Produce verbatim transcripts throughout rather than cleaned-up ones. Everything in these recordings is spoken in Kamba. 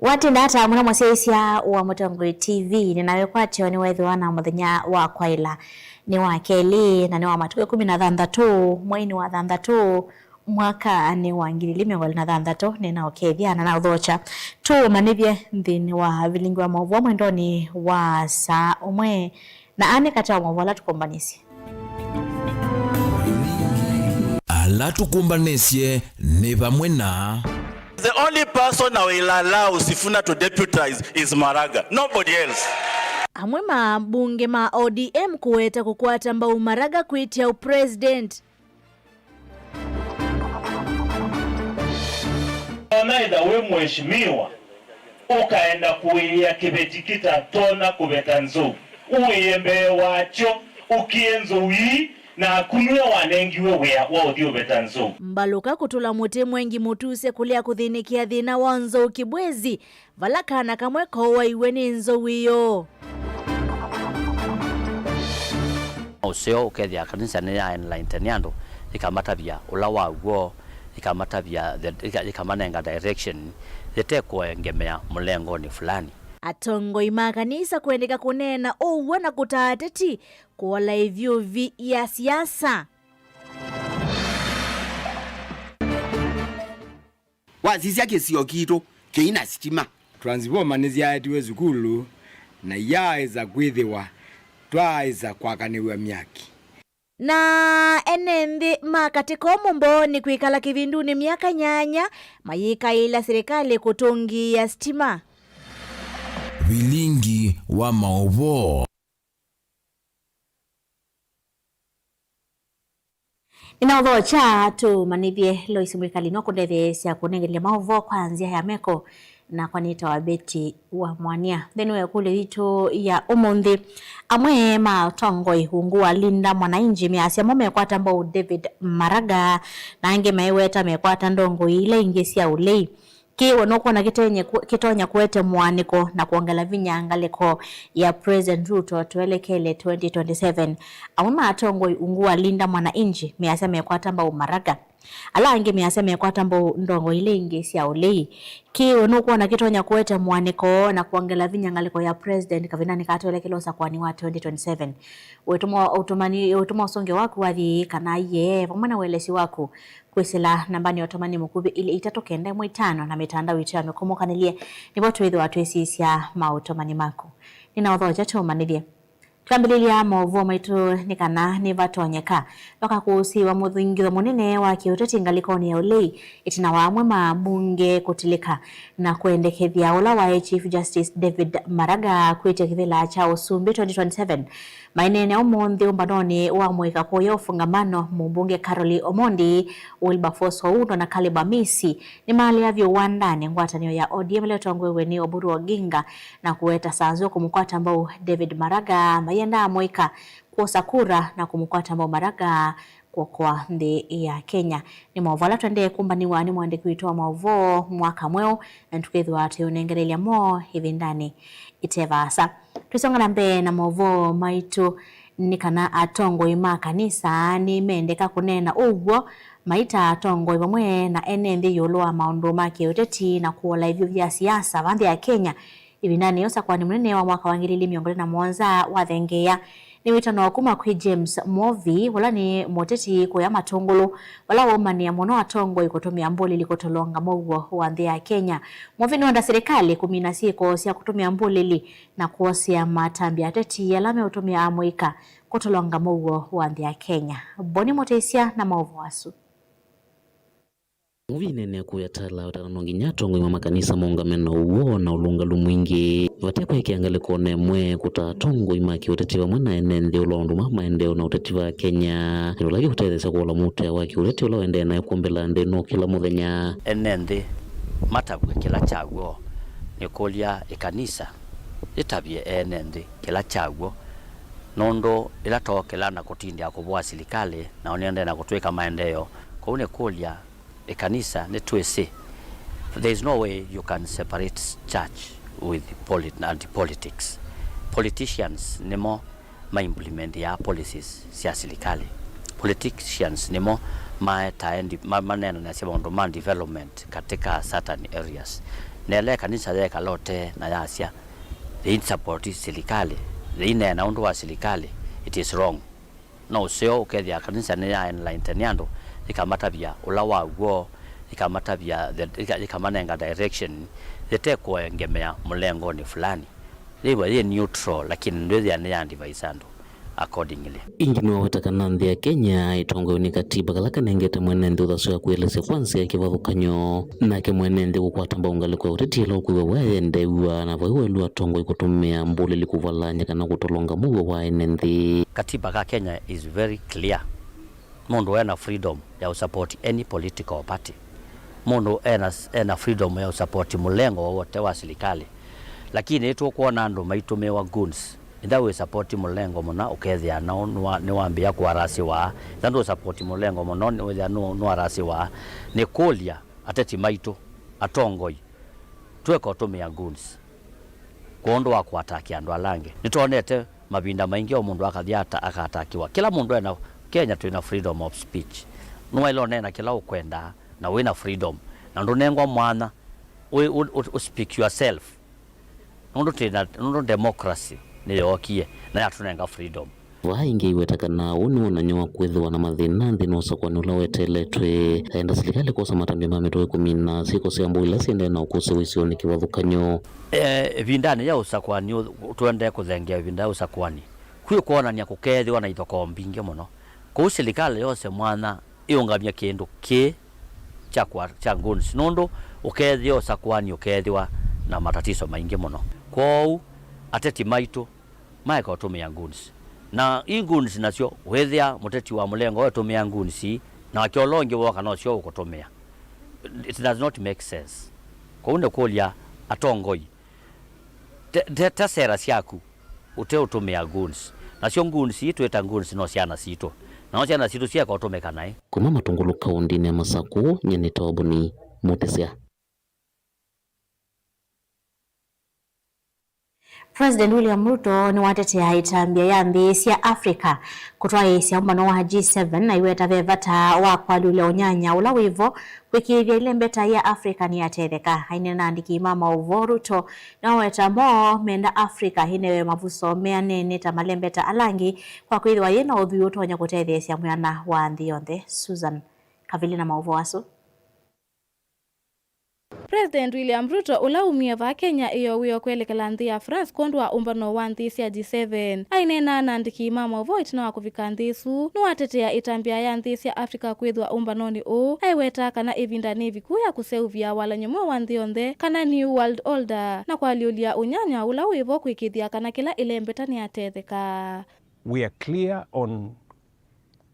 Watinda ata mũno mũsyaĩĩsya wa Mũtongoi T V, nĩnawe kwatyo nĩweethĩwa na mũthenya wa kwaĩla. Nĩ wa kelĩ, na nĩ wa matukũ ĩkũmi na thanthatũ, mweinĩ wa thanthatũ, mwakanĩ wa ngili ilĩ mĩongo ĩlĩ na thanthatũ, nĩnaũkethya na naũthokya. Tũũmanyĩthye nthĩnĩ wa vilingi wa maũvoo mwendonĩ wa saa ũmwe, na aa nĩ katĩ wa maũvoo ala tũkũmbanĩsye. Ala tũkũmbanĩsye nĩ vamwe na. The only person I will allow Sifuna to deputize is Maraga. Nobody else. Amwe ma ambunge ma O D M kũweta kũkwata mbau Maraga kwĩtya ũpresident. Ona ĩtha wĩ mheshimiwa, ũkaenda kũĩĩa kĩveti kĩtatonya kũveta nzou, ũĩe mbee wakyo, ũkĩe nzou ii, naku nĩwe wanengiwe wĩa wa ũthi ũveta nzou. Mbalũka kũtũla mũtĩ mwengi mũtuse kũlea kũthĩnĩkĩa thĩna wa nzou Kĩbwezi, vala kana kamwe koowaiwe nĩ nzou ĩyo. Ũseo ũkethĩa kanisa nĩya enlighten andũ, ĩkamatavya ũla wa w'o, ĩkamatavya the, ĩka-, ĩkamanenga direction, yĩte kũengemea mũlengonĩ fulani. Atongoi ma kanisa kwendeka kũneena ũw'o na kũtaa ateti kũola ĩvyũvi ya siasa. Wasisya kĩsio kitũ kĩi na sitima. Transformer nĩsyaetiwe sukulu na iyaaĩsa kwĩthĩwa twaaĩsa kwakanĩw'a myaki. Na ene nthĩ ma katĩ komũ mboonĩ kwĩkala kĩvindunĩ myaka nyanya mayĩkaĩla silikalĩ kũtũngĩĩa sitima. Vilingi wa maũvoo. Nĩnaũthokya tũmanyĩthye Lois Mwikali no kũndetheesya kũnengelya maũvoo kwa nzĩa ya meko, nakwa nĩtawa Betty wa Mwania. Nthĩnĩ wa ĩkũlyo yitũ ya ũmũnthĩ, amwe ma atongoi ungu wa Linda Mwananchi measya mo mekwata mbau David Maraga, na angĩ maiweta mekwata ndongoi ila ingĩ sya ũlei. Kĩĩ we nũkwona kĩtenye kũ-, kĩtonya kũete mũaanĩko na kwongela vinya ngalĩko ya President Ruto twelekele twenty twenty-seven? Amwe ma atongoi ungu wa Linda Mwananchi measya mekwata mbau Maraga. Ala angĩ measya mekwata mbau ndongoi ila ingĩ sya ũlei. Kĩĩ we nũkwona kĩtonya kũete mũaanĩko na kwongela vinya ngalĩko ya President kavindanĩ ka twelekele ũsakũani wa twenty twenty-seven? Wĩtũma ũtũmani, wĩtũma ũsũngĩo waku wa thiĩ kana yee, vamwe na ũelesyo waku kwĩsĩla nambanĩ ya ũtũmani mũkuvĩ ilĩ itatũ kenda ĩmwe itano na mĩtandao itũ ya mĩkũmũkanĩlye, nĩvo twĩthĩwa twĩsisya maũtũmani maku. Nĩnaũthokya tũmanyĩthye. Twambĩlĩlya maũvoo maitũ nĩ kana nĩvatonyeka vakakũsĩĩwa mũthingitho mũnene wa kĩũteti ngalĩkonĩ ya ũlei, ĩtina wa amwe ma ambunge kũtilĩka na kwendekethya ũla waĩ Chief Justice David Maraga kwĩtya kĩvĩla kya ũsumbĩ twenty twenty-seven. Maineenea ũmũnthĩ ũmbanonĩ wa mũika kũya ũfungamano, mũmbunge Carol Omondi, Wilberforce Oundo na Caleb Amisi nĩmaalea vyũ wandanĩ ngwatanĩo ya O D M ĩla ĩtongoew'e nĩ Oburu Oginga na kũweta sanzũ kũmũkwata mbau David Maraga, mayendaa mũika kwosa kura na kũmũkwata mbau Maraga kũokoa nthĩ ya Kenya. Nĩ maũvoo ala tũendee kũmbanĩw'a nĩ mũandĩki witũ wa maũvoo mwaka mweũ, na tũkethĩwa tũyĩũnengeleelya mo ĩvindanĩ ĩte vaasa. Twĩsonga na mbee na maũvoo maitũ, nĩ kana atongoi ma kanisa nĩmendeka kũneena ũw'o maita atongoi vamwe na ene nthĩ ĩũlũ wa maũndũ ma kĩũteti na kũola ĩvyũ vya siasa va nthĩ ya Kenya. Ĩvindanĩ yĩu, ũsakũani mũnene wa mwaka wa ngili ilĩ mĩongo ĩlĩ na mũonza wathengeea, nĩwĩtanwa kuma kwĩ James Mwovi, ũla nĩ mũteti kũya Matũngũlũ, vala waumanĩa mũno atongoi kũtũmĩa mbũlĩli kũtolonga mũuo wa nthĩ ya Kenya. Mwovi nĩwenda silikalĩ kũmina syĩko sya kũtũmĩa mbũlĩli na kũosea matambya ateti ala meũtũmĩa amũika kũtolonga mũuo wa nthĩ ya Kenya. Boni Mũtĩsya na maũvoo asu. Mũvinenĩ kũya tala wetana no nginya atongoi ma makanisa maũngame na ũw'o na ũlũngalu mwingĩ, vate kwĩkĩa ngalĩkonĩ ĩmwe kũtaa atongoi ma kĩũteti vamwe na ene nthĩ ũla wa maũndũ ma maendeeo na ũteti va Kenya, nĩ ũla kĩũtetheesya kũola mũtĩa wa kĩũteti ũla ũendee naĩ kũmbĩla nthĩ ĩno kĩla mũthenya. Ene nthĩ matavw'e kĩla kya w'o nĩ kũlya ĩkanisa yĩtavye ene nthĩ kĩla kya w'o, nũndũ ĩla tookĩla na kũtindĩa kũvoa silikalĩ, nao nĩendee na kũtwĩka maendeeo. Kwoou nĩ kũlya ĩkanisa nĩtwĩsĩ, there is no way you can separate church with polit-, and politics. Politicians nĩmo ma implementiaa policies sya silikalĩ. Politicians nĩmo maetaa ndi-, ma-, maneenanasya maũndũ ma development katika certain areas. Na ĩla ĩkanisa yekala ũtee na yasya, yĩisapoti silikalĩ, yĩineena ũndũ wa silikalĩ, it is wrong. No ũseo ũkethĩa kanisa nĩ ya enlighten andũ, yĩkamatavya ũla wa w'o, yĩkamatavya the, yĩka- yĩkamanenga direction, yĩte kũengemea mũlengonĩ fulani. Yĩw'a yĩ neutral, lakini ndwĩthĩa nĩ ya advise andũ accordingly. Ĩngĩ nĩwaweta kana nthĩ ya Kenya ĩtongoew'e nĩ katiba kala kanengete mwene nthĩ ũthasyo ya kwĩelesya kwa nzĩa ya kĩvathũkany'o. Nake mwene nthĩ kũkwata mbau ngalĩko ya ũteti ĩla ũkwĩw'a wĩayendeew'a, na vai waĩlu atongoi kũtũmĩa mbũlĩli kũvalany'a kana kũtolonga mũuo wa ene nthĩ. Katiba ka Kenya is very clear. Mũndũ ena freedom ya usapoti any political party. Mũndũ ena, ena freedom ya usapoti mũlengo wowote wa silikalĩ. Lakini nĩtũkwona andũ maitũmĩwa goons. Ĩtha wĩsapoti mũlengo mũna, ũkethĩa nao nĩwa- nĩwambĩĩa kũarasĩwa. Ĩtha ndũsapoti mũlengo mũno, nĩwĩthĩa nũ- nũarasĩwa. Nĩkũlya ateti maitũ, atongoi, tweka ũtũmĩa goons kwondũ wa kũataki andũ ala angĩ. Nĩtwonete mavinda maingĩ o mũndũ akathi ata- akaatakiwa. Kĩla mũndũ ena, Kenya twĩna freedom of speech. Nĩwaĩle ũneena kĩla ũkwenda na wĩna freedom, na ndũnengwa mwanya ũ- ũ- ũ- ũ speak yourself. Nũndũ twĩna, nũndũ democracy nĩyookie na yatũnenga freedom. Vaa ĩngĩ aiweta kana ũũ nĩ wonany'o wa kwĩthĩwa na mathĩna nthĩnĩ wa ũsakũani ũla weteeletwe. Aenda silikalĩ kwosa matambya ma mĩtũkĩ kũmina syĩko sya mbũĩ ila syĩendee na ũkũsĩ wĩsionĩ kĩvathũkany'o. Eh, ĩvindanĩ ya ũsakũani ũ- tũendee kũthengeea ĩvinda ya ũsakũani, kwĩ kwonany'a kũkeethĩwa na ithokoo mbingĩ mũno. Kwoou silikalĩ yose mwanya ĩũngamye kĩndũ kĩĩ kya kwa- kya goons, nũndũ ũkeethĩa ũsakũani ũkeethĩwa na matatiso maingĩ mũno. Kwoou ateti maitũ maeka ũtũmĩa goons. Na i goons nasyo, wĩthĩa mũteti wa mũlengo ũtũmĩa goons, nake ũla ũngĩ wooka nosyo ũkũtũmĩa. It does not make sense. Kwoou nĩ kũlya atongoi, te, te, te sera syaku ũteũtũmĩa goons. Nasyo goons ii twĩta goons no syana sitũ. Nao syana sitũ syeka ũtũmĩka naĩ. Kuma Matũngũlũ kaũndĩnĩ ya Masakũ, nyie nĩ Toboni Mũtĩsya. President William Ruto nĩwatetea ĩtambya ya nthĩ sya Africa kũtwaĩĩsya ũmbano wa G seven, na aiweta ve vata wa kũalyũlya ũnyanya ũla wĩvo kwĩkĩĩthya ĩlembeta ya Africa nĩyatetheka. Aineena na aandĩki ma maũvoo, Ruto nĩwaweta mo menda Africa ĩnewe mavuso meanene ta malembeta ala angĩ, kwa kwĩthĩwa yĩ na ũthwii ũtonya kũtetheesya mwĩana wa nthĩ yonthe. Susan Kavili na maũvoo asu. President William Ruto, ũla umie vaa Kenya ĩyo wĩo kwelekela nthĩ ya France kwondũ wa ũmbano wa nthĩ sya G seven, aineena na andĩki ma maũvoo ĩtina wa kũvika nthĩ ĩsu, nĩwatetea ĩtambya ya nthĩ sya Africa kwĩthĩwa ũmbanonĩ ũũ, aiweta kana ĩvinda nĩ ĩviku ya kũseũvya walany'o mweũ wa nthĩ yonthe, kana New World Order, na kũalyũlya ũnyanya ũla wĩvo kwĩkĩĩthya kana kĩla ĩlembeta nĩyatetheka. We are clear on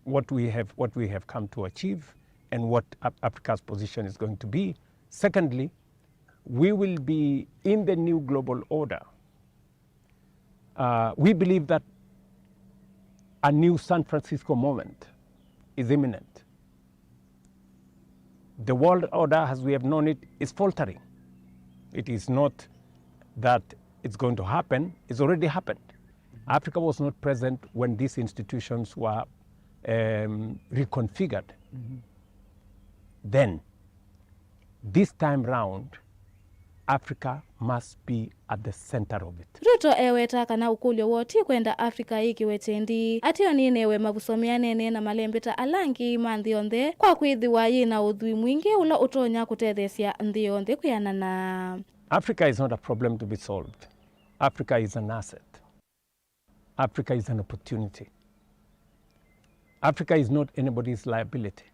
what we have, what we have come to achieve and what Af- Africa's position is going to be. Secondly, we will be in the new global order. Uh, we believe that a new San Francisco moment is imminent. The world order as we have known it is faltering. It is not that it's going to happen, it's already happened. Africa was not present when these institutions were um, reconfigured. Then, this time round, Africa must be at the center of it. Ruto eweta kana ũkũlyo woo ti kwenda Africa yĩkĩwe kyendi, ateo nĩnewe mavuso meanene na malembeta ala angĩ ma nthĩ yonthe, kwa kwĩthĩwa yĩ na ũthwii mwingĩ ũla ũtonya kũtetheesya nthĩ yonthe kwĩanana. Africa is not a problem to be solved. Africa is an asset. Africa is an opportunity. Africa is not anybody's liability.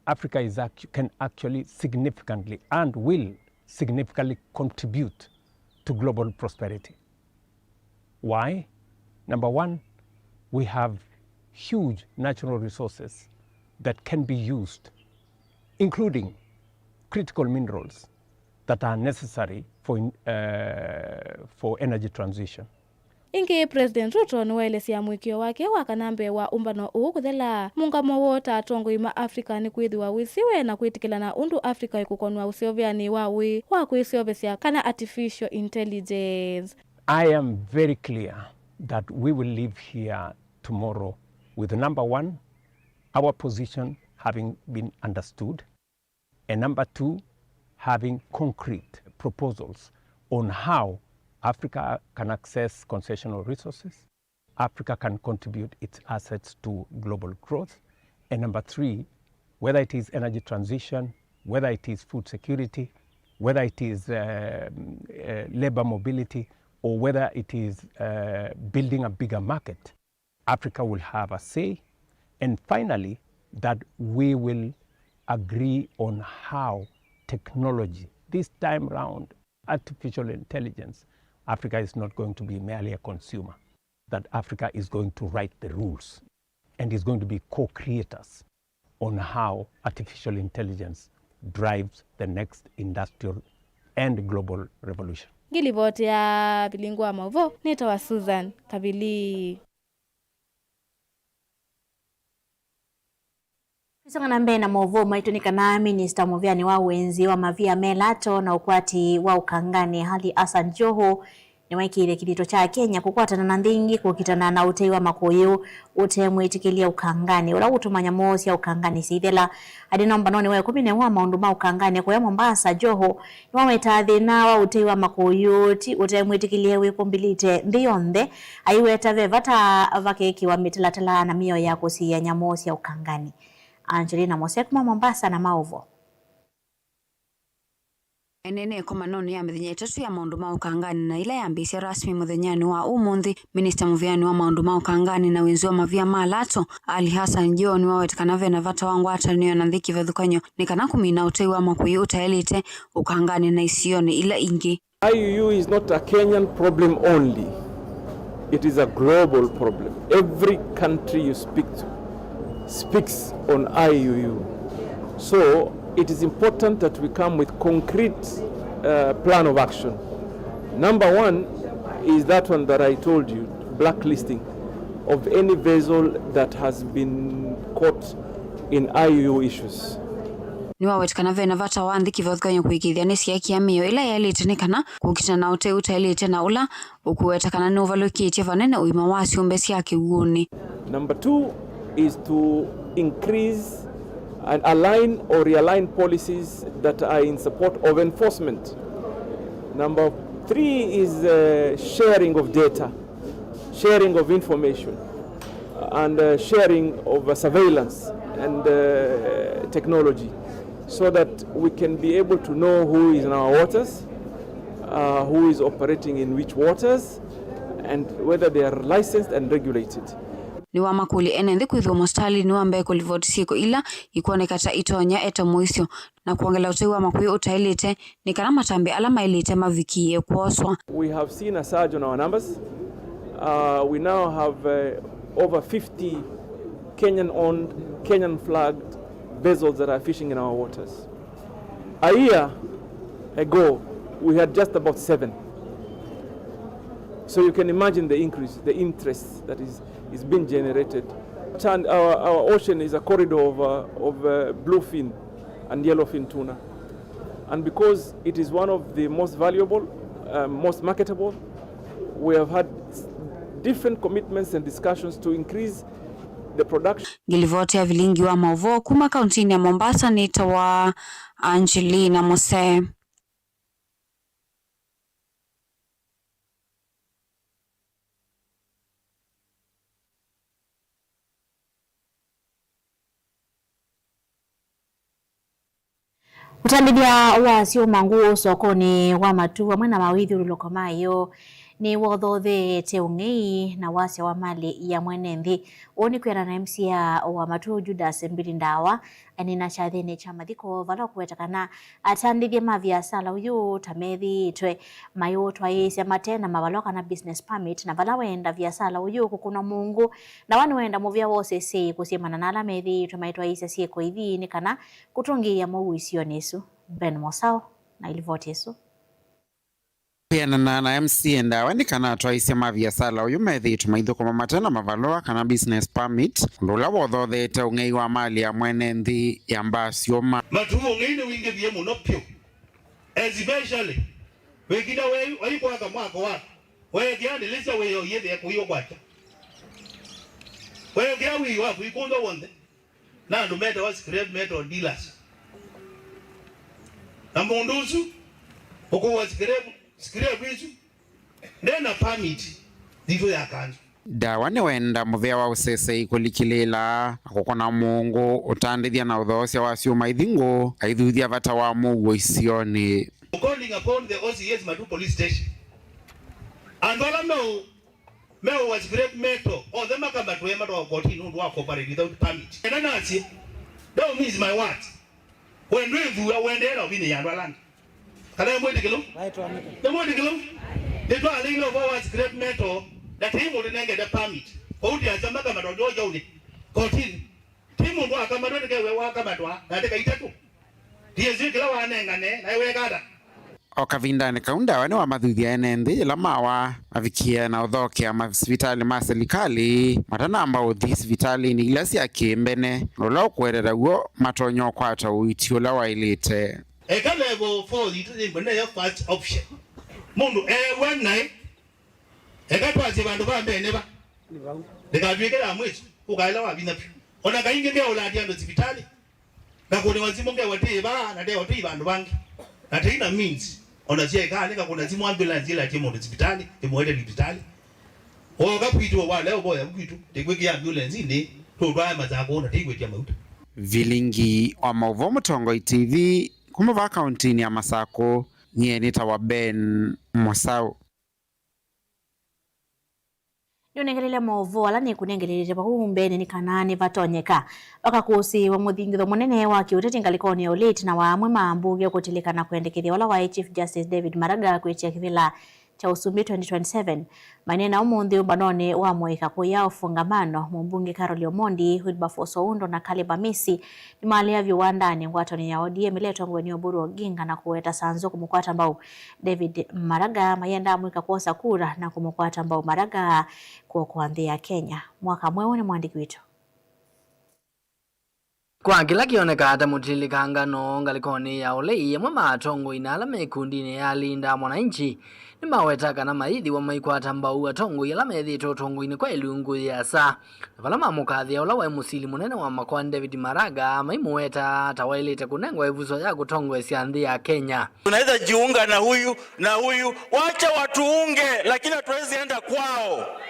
Africa is actu- can actually significantly and will significantly contribute to global prosperity. Why? Number one, we have huge natural resources that can be used, including critical minerals that are necessary for, in- uh, for energy transition. Ĩngĩ, President Ruto nĩwaelesya mũĩkĩĩo wake wa kana mbee wa ũmbano ũũ kũthela, mũũngamo woo ta atongoi ma Africa nĩkwĩthĩwa wĩsiwe na kwĩtĩkĩlana ũndũ Africa ĩkũkonw'a ũseũvyanĩ wa ũĩ wa kwĩseũvĩsya kana artificial intelligence. I am very clear that we will leave here tomorrow with, number one, our position having been understood, and number two, having concrete proposals on how Africa can access concessional resources, Africa can contribute its assets to global growth, and number three, whether it is energy transition, whether it is food security, whether it is, um, uh, labor mobility, or whether it is, uh, building a bigger market, Africa will have a say. And finally, that we will agree on how technology, this time round, artificial intelligence, Africa is not going to be merely a consumer, that Africa is going to write the rules and is going to be co-creators on how artificial intelligence drives the next industrial and global revolution. Ngilivoti ya Vilingi wa Mauvoo, nĩtawa Susan Kavili. Tũsonga na mbee na maũvoo maitũ nĩ kana minista mũvĩanĩ wa wĩnzi wa mavia melato na ũkwati wa ũkanganĩ, Ali Hassan Joho, nĩwaĩkĩĩthye kĩthito kya Kenya kũkwatana na nthĩ ingĩ kũkitana na ũtei wa makũyũ ũte mwĩtĩkĩlye ũkanganĩ, ũla ũtũma nyamũ sya ũkanganĩ syĩthela. Athi nombanonĩ wa ĩkũmi na ĩmwe wa maũndũ ma ũkanganĩ kũya Mombasa, Joho nĩwawetaa thĩna wa ũtei wa makũyũ ti ũte mwĩtĩkĩlye wĩkũmbĩlĩte nthĩ yonthe, aiweta ve vata vakekĩwa mĩtalatala na mĩao ya kũsiĩĩa nyamũ sya ũkanganĩ. Angelina Mose kuma Mombasa na maũvoo. Enene ĩkomanonĩ ya mĩthenya ĩtatũ ya maũndũ ma ũkanganĩ na ĩla yambĩĩsya rasmi mũthenyanĩ wa ũmũnthĩ, minista mũvĩanĩ wa maũndũ ma ũkanganĩ na wĩnzi wa mavia ma lato, Ali Hassan Joho, nĩwaweta kana ve na vata wa ngwatanĩo na nthĩ kĩvathũkany'o nĩ kana kũmina ũtei wa makũyũ ũtaĩlĩte ũkanganĩ na isionĩ ila ingĩ. I U U is not a Kenyan problem only. It is a global problem. Every country you speak to speaks on I U U. So it is important that we come with concrete, uh, plan of action. Number one is that one that I told you, blacklisting of any vessel that has been caught in I U U issues. Nĩwaweta kana ve na vata wa nthĩ kĩvathũkany'o kũĩkĩĩthya nĩsyaĩkĩĩa mĩao ĩla yaĩlĩte nĩ kana kũkitana na ũtei ũtaĩlĩte na ũla ũkũweta kana nũvalũkĩtye vanene ũima wa syũmbe sya kĩw'ũnĩ. Number two is to increase and align or realign policies that are in support of enforcement. Number three is, uh, sharing of data, sharing of information, and, uh, sharing of, uh, surveillance and, uh, technology, so that we can be able to know who is in our waters, uh, who is operating in which waters, and whether they are licensed and regulated. Nĩwamakũlya ene nthĩ kwĩthĩwa mũsitalĩnĩ wa mbee kũlivoti syĩko ila ikwoneka ta itonya eta mũisyo na kwongela ũtei wa makũyũ ũtaĩlĩte nĩ kana matambya ala maĩlĩte mavikĩĩe kwoswa. We have seen a surge on our numbers. Uh, we now have, uh, over fifty Kenyan-owned, Kenyan-flagged vessels that are fishing in our waters. A year ago, we had just about seven. So you can imagine the increase, the interest that is, is being generated. And our, our ocean is a corridor of, uh, of, uh, bluefin and yellowfin tuna. And because it is one of the most valuable, uh, most marketable, we have had s-, different commitments and discussions to increase the production. Ngilivoti ya Vilingi wa Maũvoo kuma kauntinĩ ya Mombasa nĩtawa Angelina Mose. Ũtandĩthya wa syũma ngũũ sokonĩ wa Matuu vamwe na mawĩthyũlũlũko mayo nĩwothotheete ũng'ei na wasya wa malĩ ya mwene nthĩ. Ũũ nĩ kwĩanana na M C A wa Matuu, Judas Mbili Ndawa, anina kyathĩnĩ kya mathiko vala ũkũweta kana atandĩthya ma viasala ũyũ ta methĩĩtwe mayĩũtwaĩĩsya mate na mavalũa kana business permit, na vala weenda viasala ũyũ kũkũnwa mũngũ, na wa nĩweenda mũvĩa wa ũseseĩ kũsyĩmana na ala methĩĩtwe maitwaĩĩsya syĩko ithi nĩ kana kũtũngĩĩa mowau isionĩ isu. Ben Mosao na ilivoti ĩsu. Kwĩanana na M C A Ndawa nĩ kana atwaĩĩsya ma viasala ũyũ methĩĩtwe maithũkũma mate na mavalũa kana business permit, ũndũ ũla wothotheete ũng'ei wa malĩ ya mwene nthĩ ya mbaa syũma. Matuu ũng'ei nĩwingĩvie mũno vyũ, especially wĩkĩla wei waikwaka mwako waku, weekĩa ndĩlĩsya wĩoo yĩthĩe kũiũ kwakya, weekĩa wĩoo waku ikũndwa w'onthe na andũ metawa scrap metal dealers. Na mũndũ ũsu Ũkũwa scrap, scrap isu. Ndena permit yitũ ya kanzũ. Ndawa nĩwenda mũvĩa wa ũsesei kũlikĩlĩĩla na kũkũna mũũngũ ũtandĩthya na ũthoosya wa syũma ithingũ, aithuthya vata wa mũuo isionĩ. Calling upon the O C S Matuu Police Station. Andũ ala meũ-, meũwa scrap metal, onthe makamatwe matwawa kotini nũndũ wa cooperate without permit. Ena nasye, don't miss my words. We ndwĩthua, ũendeee na ũvinyĩĩa andũ ala angĩ. Kana nĩ mwĩtĩkĩlu? Nĩ mwĩtĩkĩlu? Nĩtwaleile ũvoo wa scrap metal, na tei mũndũ nengete permit. Kwoou tiasya makamatwa George Auni kotini. Ti mũndũ akamatwa, nĩkewe wakamatwa na ndĩka itatũ. Ndiĩsĩ kĩla wanengane, naĩ weka ata? O kavindanĩ kau, Ndawa nĩwamathuthya ene nthĩ yĩla mawa mavikie na ũthokea masivitalĩ ma silikalĩ matanamba ũthi sivitalĩnĩ ila sya kĩmbene, ũndũ ũla ũkũeteta w'o matonya ũkwata ũiiti ũla waĩlĩte. Eka level four yitũ yĩmbwe nĩyo first option. Mũndũ eew'a naĩ, eka twasye vandũ va mbee nĩ va? Ndĩkatw'ĩke ya mwĩso, ũkaĩla wa vinya vyũ. O na kaingĩ ngeũlaatya andũ sivitalĩ, ngakũnĩwa simũ ngewa tĩ vaa na ndewa tĩ vandũ vangĩ. Na tĩ na means, o na syaĩkaa nĩ ngakũna simũ ambulance ĩlatie mũndũ sivitalĩ, ĩmũete thibitalĩ. Wooka kwitũ, walea ũvoya kwitũ, ndĩkwĩkĩa ambulance nĩ tũtwae Masakũ na tĩikwĩtya mauta. Vilingi wa maũvoo Mũtongoi T V, kuma vaa kauntinĩ ya Masakũ, nyie nĩtawa Ben Mũsaũ. Nĩũnengelele maũvoo ala nĩkũnengelelete vau mbeenĩ nĩ kana nĩvatonyeka vakakũsĩĩwa mũthingitho mũnene wa kĩũteti ngalĩkonĩ ya ũlĩti na wa amwe ma ambunge kũtilĩka na kwendekethya ũla waĩ Chief Justice David Maraga kwĩtya kĩvĩla kya ũsumbĩ twenty twenty-seven. Maineena ũmũnthĩ ũmbanonĩ wa mũika kũya ũfungamano, mũmbunge Carol Omondi, Wilberforce Oundo na Caleb Amisi nĩmalea vyũ wandanĩ ngwatanĩo ya O D M ĩla ĩtongoew'e nĩ Oburu Oginga na kũweta sanzo kũmũkwata mbau David Maraga, mayenda amwĩka kwosa kura na kũmũkwata mbau Maraga kũokoa nthĩ ya Kenya. Mwaka mweũ nĩ mwandĩki witũ. Kwa kĩla kĩonekaa ta mũtilĩkangano ngalĩkonĩ ya ũlei, amwe ma atongoi na ala me ĩkundinĩ ya Linda Mwananchi nĩmaweta kana mayĩthĩwa maikwata mbau atongoi ala methĩĩtwe ũtongoinĩ kwa ĩlungu yĩasa, na vala mamũkathĩa ũla waĩ mũsili mũnene wa makoa David Maraga, maimũweta ta waĩlĩte kũnengwa ĩvuso ya kũtongoesya nthĩ ya Kenya. Tunaweza jiunga na huyu na huyu, wacha watuunge, lakini hatuwezi enda kwao.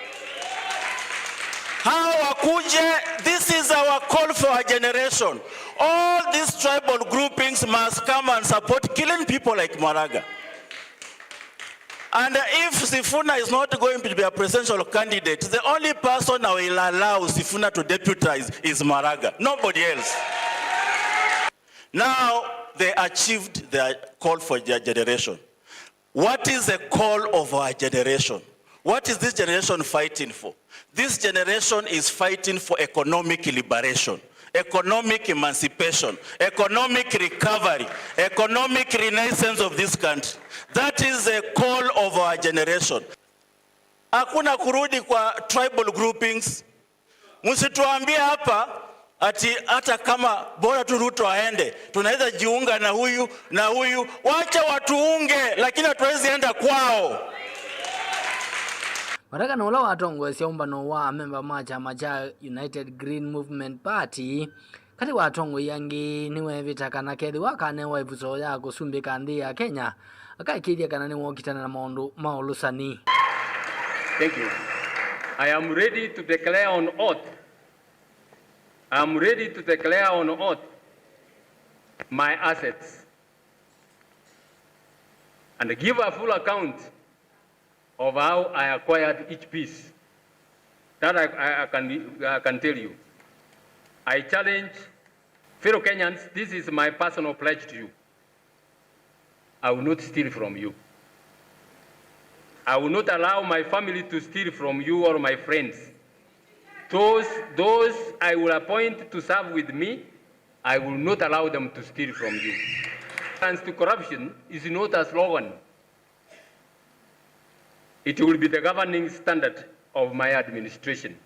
Hao wakuje, this is our call for a generation. All these tribal groupings must come and support killing people like Maraga. And if Sifuna is not going to be a presidential candidate, the only person I will allow Sifuna to deputize is Maraga, nobody else. Now they achieved their call for their generation. What is the call of our generation? What is this generation fighting for? This generation is fighting for economic liberation, economic emancipation, economic recovery, economic renaissance of this country. That is the call of our generation. Hakuna kurudi kwa tribal groupings. Msituambie hapa ati hata kama bora tu Ruto aende, tunaweza jiunga na huyu na huyu. Wacha watuunge, lakini hatuwezi enda kwao. Maraga nĩ ũla watongoesya ũmbano wa amemba ma kyama kya United Green Movement Party katĩ wa atongoi angĩ nĩweevĩta kana kethĩwa akanewa ĩvuso ya kũsumbĩka nthĩ ya Kenya, akaĩkĩĩthya kana nĩwokitana na maũndũ ma ũlũsani. Thank you. I am ready to declare on oath. I am ready to declare on oath my assets and give a full account of how I acquired each piece. That I, I, I can, I can tell you. I challenge fellow Kenyans, this is my personal pledge to you. I will not steal from you. I will not allow my family to steal from you or my friends. Those, those I will appoint to serve with me, I will not allow them to steal from you. Tolerance to corruption is not a slogan. It will be the governing standard of my administration.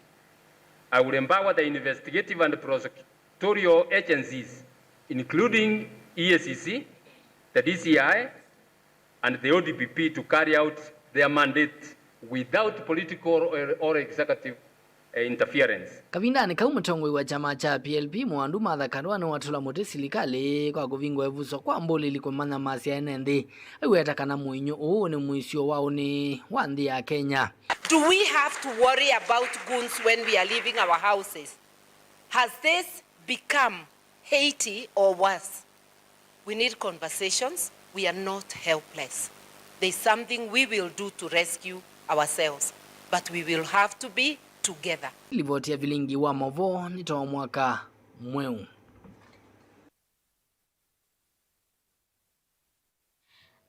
I will empower the investigative and prosecutorial agencies, including E A C C, the D C I, and the O D P P, to carry out their mandate without political or, or executive eh, interference. Kavindanĩ kau, mũtongoi wa kyama kya P L P Mwandu Martha Karua nĩwatũla mũtĩ silikalĩ kwa kũvingũa ĩvuso kwa mbũlĩli kũmanya masya ene nthĩ. Aiweta kana mũinyũ ũũ nĩ mũisyo wa ũnĩ wa nthĩ ya Kenya. Do we have to worry about goons when we are leaving our houses? Has this become Haiti or worse? We need conversations. We are not helpless. There's something we will do to rescue ourselves, but we will have to be together. Livoti ya vilingi wa maũvoo nĩ ta wa mwaka mweũ.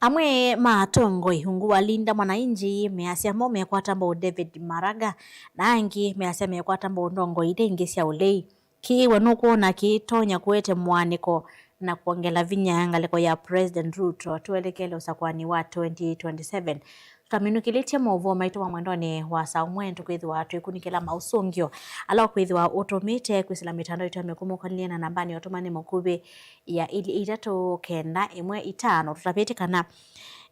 Amwe ma atongoi ungu wa Linda Mwananchi measya mo mekwata mbau David Maraga, na angĩ measya mekwata mbau ndongoi ila ingĩ sya ũlei. Kĩĩ we nũkwona kĩtonya kũete mũaanĩko na kwongela vinya ngalĩko ya President Ruto twelekele ũsakũani wa twenty twenty-seven? Tũtaminũkĩlĩtye maũvoo maitũ ma mwendonĩ wa saa ũmwe, tũkwĩthĩwa twĩkunĩkĩla maũsũngĩo ala ũkwĩthĩwa ũtũmĩte kwĩsĩla mĩtandao itũ ya mĩkũmũkanĩlye na nambanĩ ya ũtũmani mũkuvĩ ya ilĩ itatũ kenda ĩmwe itano. Tũtavĩtye kana,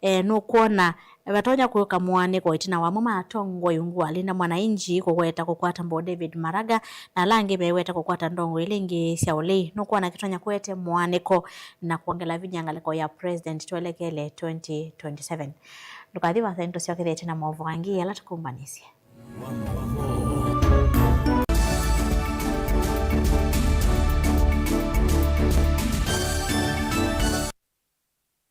eh, nũkwona vatonya kwĩka mũaanĩko ĩtina wa amwe ma atongoi ungu wa Linda Mwananchi kũweta kũkwata mbau David Maraga, na ala angĩ meweta kũkwata ndongoi ila ingĩ sya ũlei. Nũkwona kĩtonya kũete mũaanĩko na kwongela vinya ngalĩko ya President twelekele twenty twenty-seven? Ndũkathi vasa, nĩtũsyokethete na maũvoo angĩ ala tũkũmbanĩsye.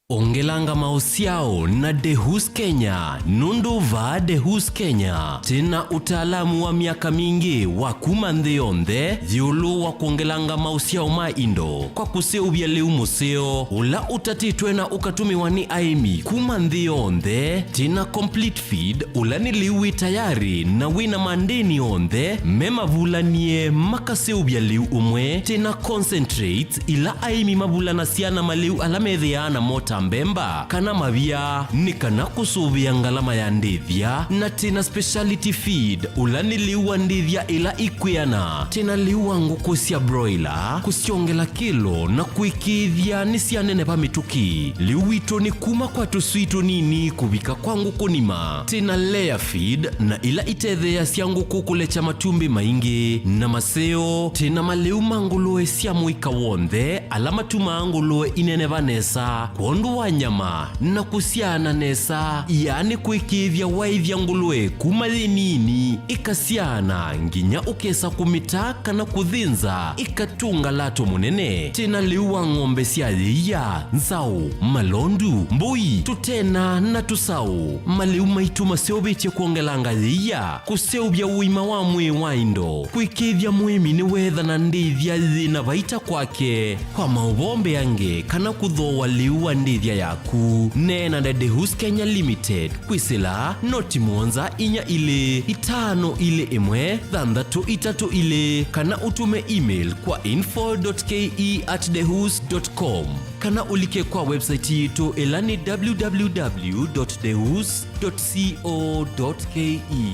Ongelanga maũsyao na Dehus Kenya, nũndũ vaa Dehus Kenya twĩ na ũtaalamu wa myaka mingĩ wa kuma nthĩ yonthe ĩũlũ wa kwongelanga maũsyao ma indo kwa kũseũvya lĩu mũseo ũla ũtatĩtwe na ũkatũmĩwa nĩ aĩmi kuma nthĩ yonthe. Twĩ na complete feed, ũla nĩ lĩu wĩ tayarĩ na wĩ na mandĩni onthe me mavulanie makaseũvya lĩu ũmwe. Twĩ na concentrates, ila aĩmi mavulanasya na malĩu ala methĩaa namo ta mbemba kana mavia, nĩ kana kũsũvĩa ngalama ya ndĩthya. Na twĩ na speciality feed, ũla nĩ lĩu wa ndĩthya ila ikwĩana. Twĩ na lĩu wa ngũkũ sya broiler, kũsyongela kĩlo na kũĩkĩĩthya nĩsyaneneva mĩtũkĩ. Lĩu witũ nĩ kuma kwa tũswii tũnini kũvika kwa ngũkũ nima. Twĩ na layer feed, na ila itetheeasya ngũkũ kũlekya matumbĩ maingĩ na maseo. Twĩ na malĩu ma ngũlũe sya mũika w'onthe ala matumaa ngũlũe ineneva nesa kwondũ wa nyama na kũsyaana nesa, yaani kũĩkĩĩthya waĩthya ngũlũe kuma yĩ nini ĩkasyaana nginya ũkesa kũmĩta kana kũthĩnza ĩkatũnga lato mũnene. Twĩ na lĩu wa ng'ombe sya yĩia, nzaũ, malondu, mbũi, tũtena na tũsaũ. Malĩu maitũ maseũvĩtye kwongelanga yĩia, kũseũvya ũima wa mwĩĩ wa indo, kũĩkĩĩthya mũĩmi nĩweethana ndĩthya yĩ na vaita kwake. Kwa maũvoo mbeange kana kũthooa lĩu wa ndĩthya yaku, neena na Dehus Kenya Limited kwĩsĩla noti mũonza inya ilĩ itano ilĩ ĩmwe thanthatũ itatũ ilĩ, kana ũtũme email kwa info dot K E at dehus dot com, kana ũlike kwa website yitũ, ĩla nĩ W W W dot dehus dot co dot K E.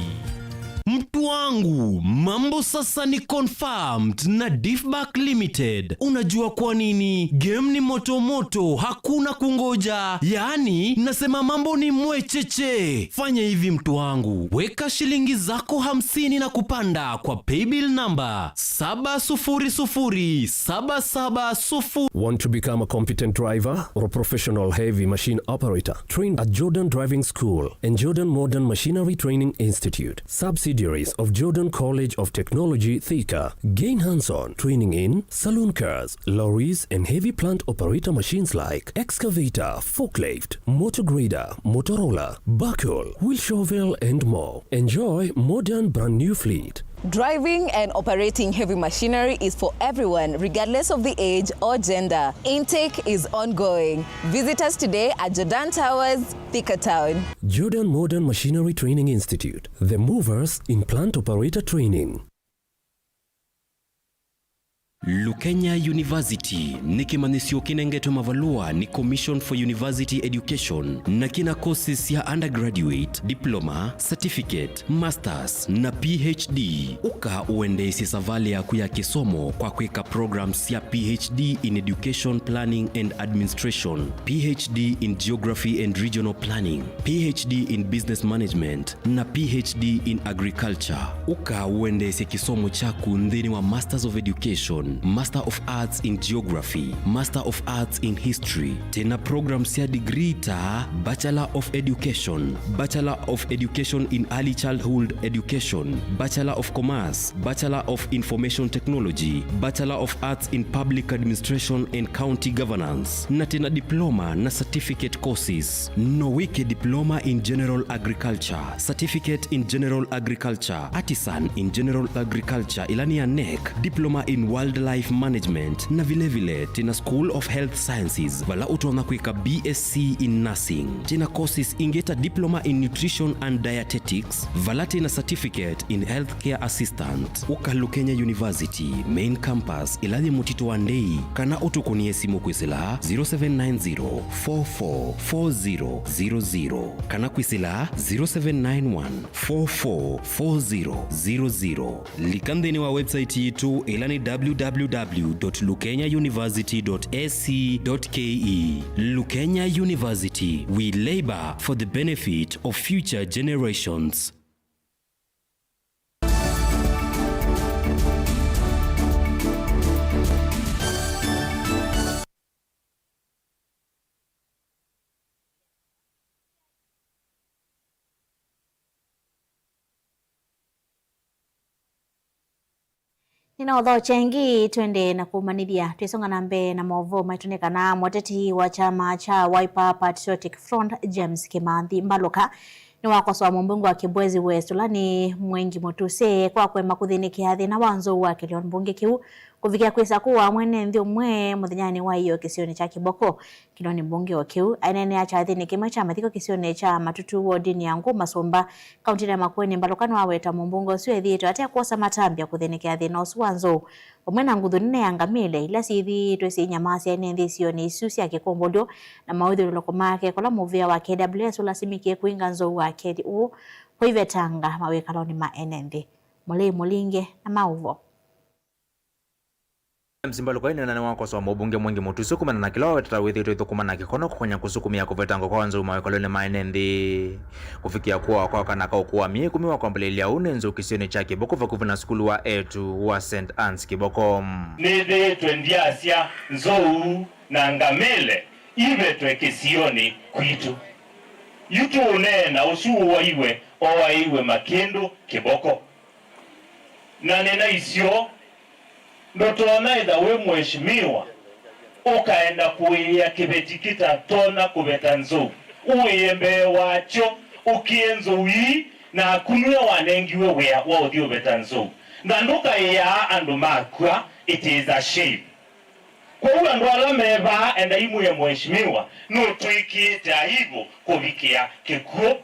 Mtu wangu, mambo sasa ni confirmed na Deepback Limited. Unajua kwa nini? Game ni moto moto, hakuna kungoja. Yaani, nasema mambo ni mwecheche. Fanya hivi mtu wangu, weka shilingi zako hamsini na kupanda kwa paybill number saba sufuri sufuri saba saba sufuri. Want to become a competent driver or a professional heavy machine operator? Trained at Jordan Driving School and Jordan Modern Machinery Training Institute, subsidiaries of Jordan College of Technology, Thika. Gain hands-on training in saloon cars, lorries, and heavy plant operator machines like excavator, forklift, motor grader, motor roller, backhoe, wheel shovel, and more. Enjoy modern brand new fleet. Driving and operating heavy machinery is for everyone, regardless of the age or gender. Intake is ongoing. Visit us today at Jordan Towers, Thika Town. Jordan Modern Machinery Training Institute, the movers in plant operator training. Lukenya University nĩ kĩmanyĩsyo kĩnengetwe mavalũa nĩ Commission for University Education na kĩna courses sya undergraduate, diploma, certificate, masters na P H D. Ũka ũendeesye savalĩ yaku ya kĩsomo kwa kwĩka programs sya P H D in Education Planning and Administration, P H D in Geography and Regional Planning, P H D in Business Management, na P H D in Agriculture. Ũka ũendeesye kĩsomo kyaku nthĩnĩ wa Masters of Education, Master of Arts in Geography, Master of Arts in History. Twĩna programs sya degree ta Bachelor of Education, Bachelor of Education in Early Childhood Education, Bachelor of Commerce, Bachelor of Information Technology, Bachelor of Arts in Public Administration and County Governance, na twĩna diploma na certificate courses. No wĩke diploma in general agriculture, certificate in general agriculture, artisan in general agriculture, ĩla nĩ ya NEC, diploma in wildlife management, na vilevile twĩna School of Health Sciences, vala ũtonya kwĩka B S C in nursing. Twĩna courses ingĩ ta diploma in nutrition and dietetics, vala twĩna certificate in healthcare assistant. Ũka Lukenya University main campus ĩla yĩ Mũtitũ wa Ndei, kana ũtũkũnĩe simũ kwĩsĩla zero seven nine zero four four four zero zero zero kana kwĩsĩla zero seven nine one four four four zero zero zero. Lika nthĩnĩ wa website yitũ ĩla nĩ W W W dot lukenya university dot A C dot K E. Lukenya University, we labor for the benefit of future generations. Nĩnaũthokya ĩngĩ, twende na kũmanyĩthya. Twĩsonga na mbee na maũvoo maitũ nĩ kana mũteti wa kyama kya Wiper Patriotic Front, James Kĩmanthi Mbalũka, nĩwakosoa mũmbunge wa Kĩbwezi West, ũla nĩ Mwengi Mũtuse, kwa kũema kũthĩnĩkĩa thĩna wa nzou wa kĩlĩo mbunge kĩu kũvikĩa kwĩsa kũaa mwene nthĩ ũmwe mũthenyanĩ wa ĩyoo kĩsionĩ kya Kĩboko. Kĩlĩonĩ mbunge o kĩu, aineenea kyathĩnĩ kĩmwe kya mathiko kĩsionĩ kya Matutu, wodinĩ ya Ngũ Masũmba, kauntinĩ ya Makueni, Mbalũka nĩwaweta mũmbunge ũsu ethĩĩtwe ate kwosa matambya kũthĩnĩkĩa thĩna ũsu wa nzou, vamwe na nguthu nene ya ngamĩle ila syĩthĩĩtwe syĩinyamasya ene nthĩ isionĩ isu sya kĩkũmbũlyo na maũthyũlũlũko make, kũla mũvĩa wa K W S ũlasimĩkie kũinga nzou wa keli ũũ kwa ivetanga mawĩkalonĩ ma ene nthĩ. Mũlei Mũlinge na maũvoo. James Mbalũka aineena nĩwakosoa mũmbunge Mwengi Mũtuse kumana na kĩla waweta ta wĩthĩĩtwe ĩthũkũma na kĩkono kũkonya kũsukumĩa kũvetangwa kwa nzou mawĩkalonĩ ma ene nthĩ. Kũvikĩa kũawa kwa kana ka ũkũũ wa myei ĩkũmi wa kwambĩlĩlya ũu nĩ nzou kĩsionĩ kya Kĩboko vakuvĩ na sukulu wa eĩtu wa Saint Anne's Kĩboko. Nĩthĩĩtwe ndyasya nzou na ngamĩle ivetwe kĩsionĩ kwitũ. Yu tũũneena ũsu ũwaiwe, oaĩiwe Makĩndũ Kĩboko. Na nĩnaisyo, ndũtonya ĩtha wĩ mũeshimiwa, ũkaenda kũĩĩa kĩveti kĩtatonya kũveta nzou, ũĩe mbee wakyo, ũkĩe nzou ii, naku nue wanengiwe wĩa wa ũthi ũveta nzou. Na ndũkaĩaa andũ makw'a, it is a shame. Kwoou andũ ala me vaa, endai mwĩe mũeshimiwa, nũtwĩkĩĩte aibu kũvikĩa kĩkw'ũ.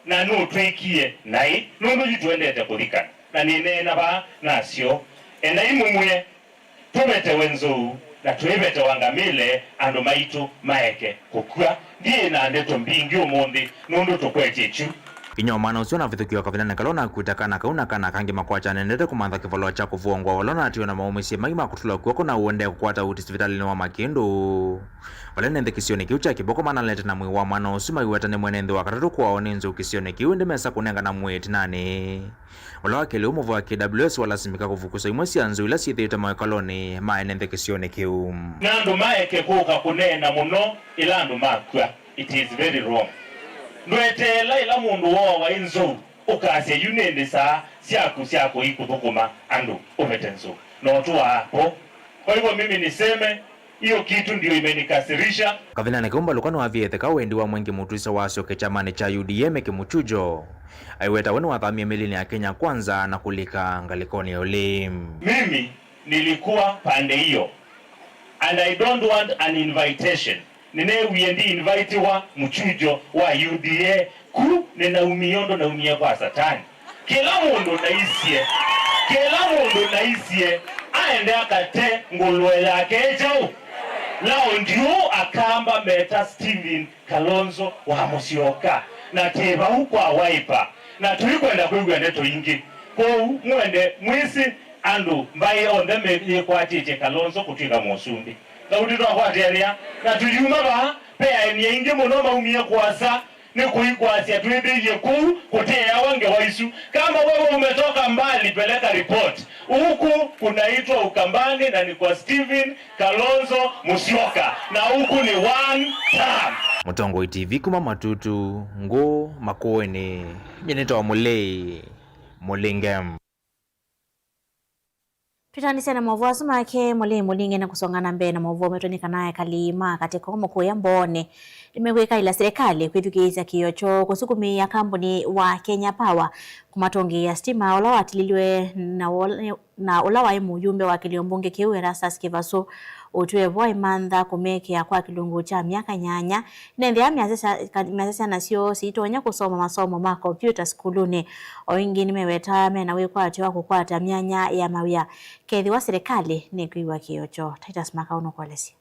Na nũtwĩkie naĩ, nũndũ yu tũendete kũthikana. Na nĩneena vaa nasyo, endai mũmwĩe, tũvetewe nzou, na twĩvetewa ngamĩle, andũ maitũ maeke kũkw'a. Ndiĩ na ndeto mbingĩ ũmũnthĩ, nũndũ tũkwetye kyu. Inyia wa mwana ũsu anavithũkiwa kavindanĩ kala ũnakuĩte kana kau na kana kangĩ makwatya nendete kũmantha kĩvalũa kya kũvũngwa, vala ũnatiwe na maũmĩsye maingĩ ma kũtulwa kw'oko na ũendee kũkwata ũiiti sivitalĩnĩ wa Makĩndũ. Vala ene nthĩ kĩsionĩ kĩu kya Kĩboko manalete na mwĩĩ wa mwana ũsu maiweta nĩ mwene nthĩ wa katatũ kũawa nĩ nzou kĩsionĩ kĩu, ĩndĩ mesa kũnengana mwĩĩ ĩtinanĩ. Vala wa kelĩ ũmũvea wa K W S walasimĩka kũvukusa imwe sya nzou ila syĩthĩĩtwe mawĩkalonĩ ma ene nthĩ kĩsionĩ kĩu. Na andũ maeke kũka kũneena mũno ĩla andũ makw'a. It is very wrong. Ndweteela ĩla mũndũ wooawa ĩ nzou ũkasya, "Yu nĩ ndĩsaa syaku sya kũi kũthũkũma andũ, ũvete nzou." No tũaa po. Kwa hivyo mimi niseme, hiyo kitu ndio imenikasirisha. Kavindanĩ kau Mbalũka nĩwavie ĩtheka wendi wa Mwengi Mũtuse wasyoke kyamanĩ kya U D A meke mũkyujo. Aiweta we nĩwathamie mĩlinĩ ya Kenya Kwanza na kũlika ngalĩkonĩ ya ũlĩĩ. Mimi nilikuwa pande hiyo, and I don't want an invitation. Nĩneewie ndi-invitiwa mũkyujo wa U D A, ku nĩnaumie ũndũ naumie kwa Satani. Kĩla mũndũ naisye, kĩla mũndũ naisye, Aende akate ngũlũe yake e kyaũ? Laundi ũũ akamba meta Stephen Kalonzo wa Musyoka, na twĩ vau kwa Wiper, na tũikwenda kwĩw'a ndeto ingĩ. Kwoou mwende mwĩsĩ andũ mbaĩ onthe meyĩkwatĩtye Kalonzo kũtw'ĩka mũsumbĩ. Laundi twakwatĩanĩa, na tũyuma vaa, ve aeni aingĩ mũno maumie kũasa, nĩ kũikwasya twĩthĩie kũu kũteawa ngewa isu. Kama wewe umetoka mbali, peleka report. Huku kunaitwa Ukambani na ni kwa Stephen Kalonzo Musyoka, na huku ni one term. Mũtongoi T V kuma Matutu, ngũ Makueni, nyie nĩtawa Mũlei Mũlinge. Twĩtanĩsya na maũvoo asu make Mũlei Mũlinge na kũsonga na mbee na maũvoo metũ nĩ kana ekali ma Katĩkomo kũya Mbooni nĩmekwĩkaĩla silikalĩ kwĩthukĩĩsya kĩĩo kyoo kũsukumĩĩa kambuni wa Kenya Power kũmatũngĩĩa sitima ũla watililw'e na ũla, na ũla waĩ mũyumbe wa kĩlio mbunge kĩu Erastus Kĩvasũ ũtwĩe vo aimantha kũmekĩa kwa kĩlungu kya myaka nyanya. Nĩnthĩa measya sya-, ka-, measya syana syoo siitonya kũsoma masomo ma kombyũta sukulunĩ. O ĩngĩ nĩmewetaa mena wĩkwatyo wa kũkwata myanya ya mawĩa kethĩwa silikalĩ nĩkwĩw'a kĩĩo kyoo. Titus Makau nũkũelesya.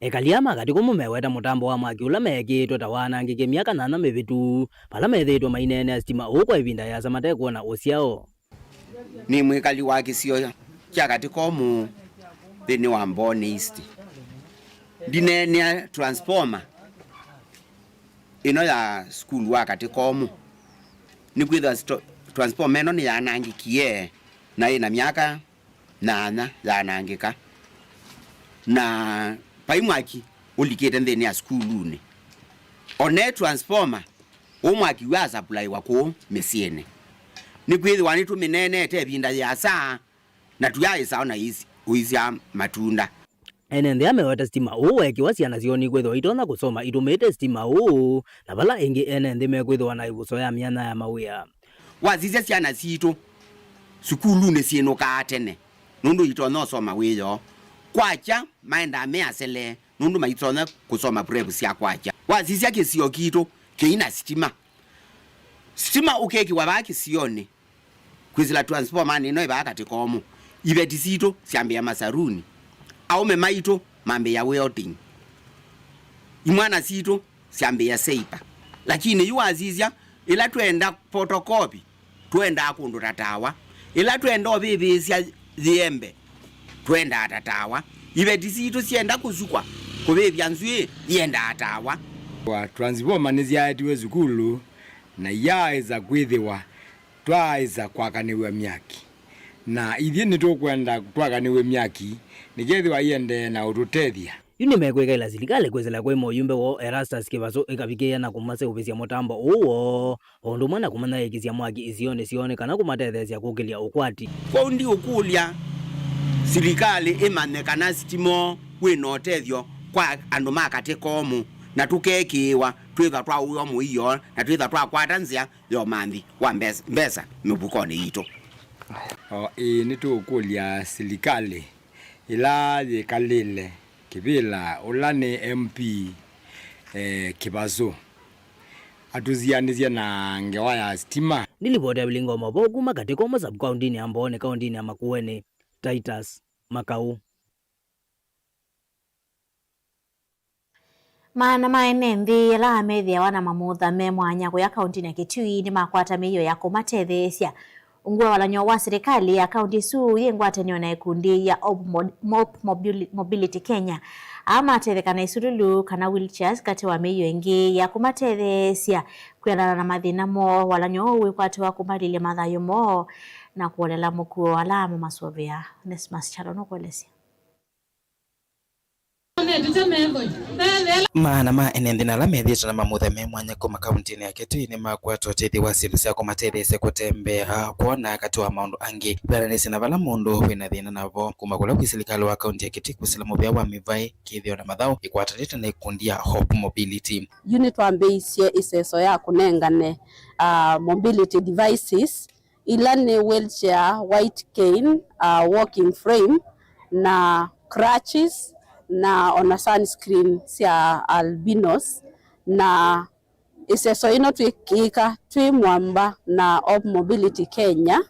Ekali aa ma Katĩkomo meweta mũtambo wa mwaki ũla meekĩĩtwe ta waanangĩkie myaka nyanya mĩvĩtu, vala methĩĩtwe maineenea sitima ũũ kwa ĩvinda yĩasa matekwona ũsyao. Nĩ mwĩkali wa kĩsio kya Katĩkomo nthĩnĩ wa Mbooni East. Ndineenea transformer ĩno ya sukulu wa Katĩkomo. Nĩkwĩthĩwa sto-, transformer ĩno nĩyanangĩkie na ĩna myaka nyanya yanangĩka, na vai mwaki ũlikĩte nthĩnĩ ya sukulunĩ. One transformer, ũũ mwaki wĩasapulaiwa kũũ mĩsyĩnĩ. Nĩkwĩthĩwa nĩtũmĩneenete ĩvinda yĩasa, na tũyaaĩsa ona ĩis-, ũisya matunda. Ene nthĩ aa meweta sitima ũũ weekĩwa syana syoo nĩkwĩthĩwa itonya kũsoma itũmĩĩte sitima ũũ, na vala ĩngĩ ene nthĩ mekwĩthĩwa na ĩvuso ya myanya ya mawĩa. Wasisya syana sitũ sukulunĩ syĩnũkaa tene nũndũ itonya ũsoma wĩoo. Kwakya maendaa me asele nũndũ maitonya kũsoma prep sya kwakya. Wasisya kĩsio kitũ kĩina sitima. Sitima ũkekĩwa vaa kĩsionĩ, kwĩsĩla transformer ĩno ĩ vaa Katĩkomo. Iveti sitũ syambĩĩa masaruni. Aũme maitũ mambĩĩa welding. Imwana sitũ syambĩĩa seipa. Lakini yu wasisya, ĩla twenda photocopy, twendaa kũndũ ta tawa. Ĩla twenda ũvĩvĩĩsya yĩembe, twendaa ta tawa. Iveti sitũ syenda kũsukwa kũvĩvya nzw'ĩĩ, iendaa tawa. Wa transformer nĩsyaetiwe sukulu na iyaaĩsa kwĩthĩwa twaaĩsa kwakanĩw'a myaki. Na ithyĩ nĩtũkwenda twakanĩw'e myaki, nĩkethĩwa iendee na ũtũtethya. Yu nĩmekwĩkaĩla silikalĩ kwĩsĩla kwĩ mũyumbe woo Erastus Kĩvasũ ĩkavikĩĩa na kũmaseũvĩsya mũtambo ũũ woo, o ũndũ ũmwe na kũmanyaĩĩkĩsya mwaki isionĩ syoo nĩ kana kũmatetheesya kũkĩlya ũkwati. Kwoou ndiũkũlya silikalĩ ĩmanye kana sitima ũũ wĩ na ũtethyo kwa andũ ma Katĩkomo, na tũkekĩĩwa twĩthwa twaũĩwa mũio na twĩthwa twakwata nzĩa ya ũmanthi wa mbes-, mbesa mĩvukonĩ yitũ. O, ĩĩ, nĩtũũkũlya silikalĩ ĩla yĩkalĩle kĩvĩla, ũla nĩ M P, eh, Kĩvasũ, atũsianĩsye na ngewa ya sitima. Nĩ livoti ya Vilingo Mavoo kuma Katĩkomo sub-kaũntĩnĩ ya Mbooni, kaũntĩnĩ ya Makueni, Titus Makau. Maana ma ene nthĩ ala methĩawa na mamutha me mwanya kũya kaũntĩnĩ ya Kitui nĩmakwata mĩio ya kũmatetheesya. Ungu wa walany'o wa silikalĩ ya kaũntĩ ĩsu yĩ ngwatanĩo na ĩkundi ya Op Mo-, Op Mobili-, Mobility Kenya, aa matetheka na isululu kana wheelchairs katĩ wa mĩio ĩngĩ ya kũmatetheesya kwĩanana na mathĩna moo. Walany'o ũũ wĩkwatĩwa kũmalilya mathayũ moo na kũolela mũkuo ala mamasũvĩa. Onesmus Kyalo nũkũelesya. Maana ma ene nthĩ na ala methĩĩtwe na mamutha me mwanya kuma kaũntĩnĩ ya Kitui nĩmakwata ũtethyo wa syĩndũ sya kũmatetheesya kũtembea, kwona, katĩ wa maũndũ angĩ. Velanĩsye na vala mũndũ wĩ na thĩna navo, kuma kũla kwĩ silikalĩ wa kaũntĩ ya Kitui kwĩsĩla mũvĩa wa mĩvaĩ, kĩthĩo na mathaũ, ĩkwatanĩte na ĩkundi ya Hope Mobility. Yu nĩtwambĩĩisye ĩseso ya kũnengane, ah, mobility devices ila nĩ wheelchair, white cane, uh, walking frame, na crutches, na ona sunscreen sya albinos. Na ĩseso ĩno twĩkĩĩka twĩ mwamba na Op Mobility Kenya,